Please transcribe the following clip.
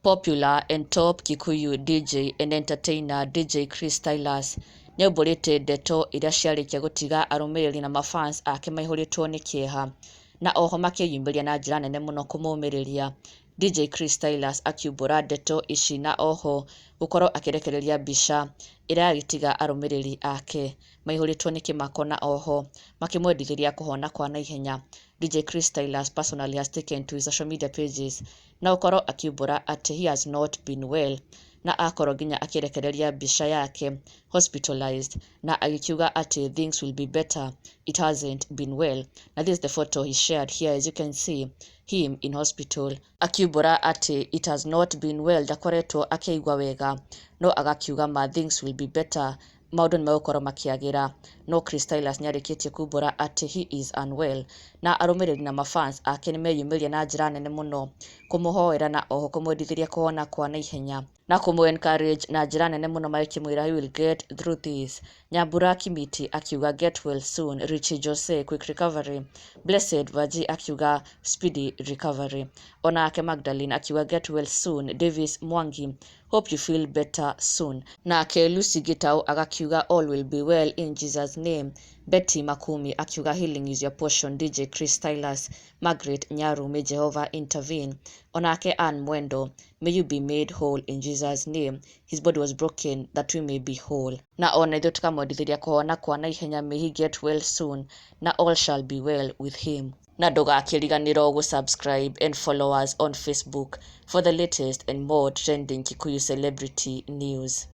Popular and top Kikuyu DJ and entertainer DJ Chris Stylus nĩaumbũrĩte ndeto iria ciarĩkia gũtiga arũmĩrĩri na mafans ake maihũrĩtwo nĩ kĩeha na oho makĩyumĩria na njĩra nene mũno kũmũmĩrĩria. DJ Chris Stylus akiumbũra ndeto ici na oho gũkorwo akĩrekereria mbica ĩrĩa yagĩtiga arũmĩrĩri ake maihũrĩtwo nĩ kĩmako na oho makĩmwendithĩria kũhona kwa naihenya. DJ Chris Stylus personally has taken to his social media pages na gũkorwo akiumbũra atĩ he has not been well, na akorwo nginya akĩrekereria mbica yake hospitalized na agĩkiuga atĩ things will be better, it hasn't been well. Na this is the photo he shared here, as you can see him in hospital akiumbũra atĩ it has not been well, ndakoretwo akĩigua wega, no agakiuga ma things will be better, maũndũ nĩ megũkorwo makĩagĩra. No Chris Stylus nĩarĩkĩtie kumbũra atĩ he is unwell, na arũmĩrĩri na mafans ake nĩmeyumĩria na njĩra nene mũno kũmũhoera na oho kũmwendithĩria kũhona kwa naihenya na kũmũ encourage na njĩra nene mũno, magĩkĩmwĩra he will get through this. Nyambura Kimiti akiuga "Get well soon." Richie Jose, "Quick recovery." Blessed Vaji akiuga "Speedy recovery." Onake Magdalene akiuga "Get well soon." Davis Mwangi, "Hope you feel better soon." Nake Lucy Gitau agakiuga "All will be well in Jesus' name." Betty Makumi akiuga "Healing is your portion, DJ Chris Stylus." Margaret Nyaru, "May Jehovah intervene." Onake Ann Mwendo, "May you be made whole in Jesus' name. His body was broken that we may be whole." Na ona ithuĩ tũkamwendithĩria kũhona kwa naihenya, may he get well soon na all shall be well with him. Na ndũgakĩriganĩrwo gũ-subscribe and follow us on Facebook for the latest and more trending Kikuyu celebrity news.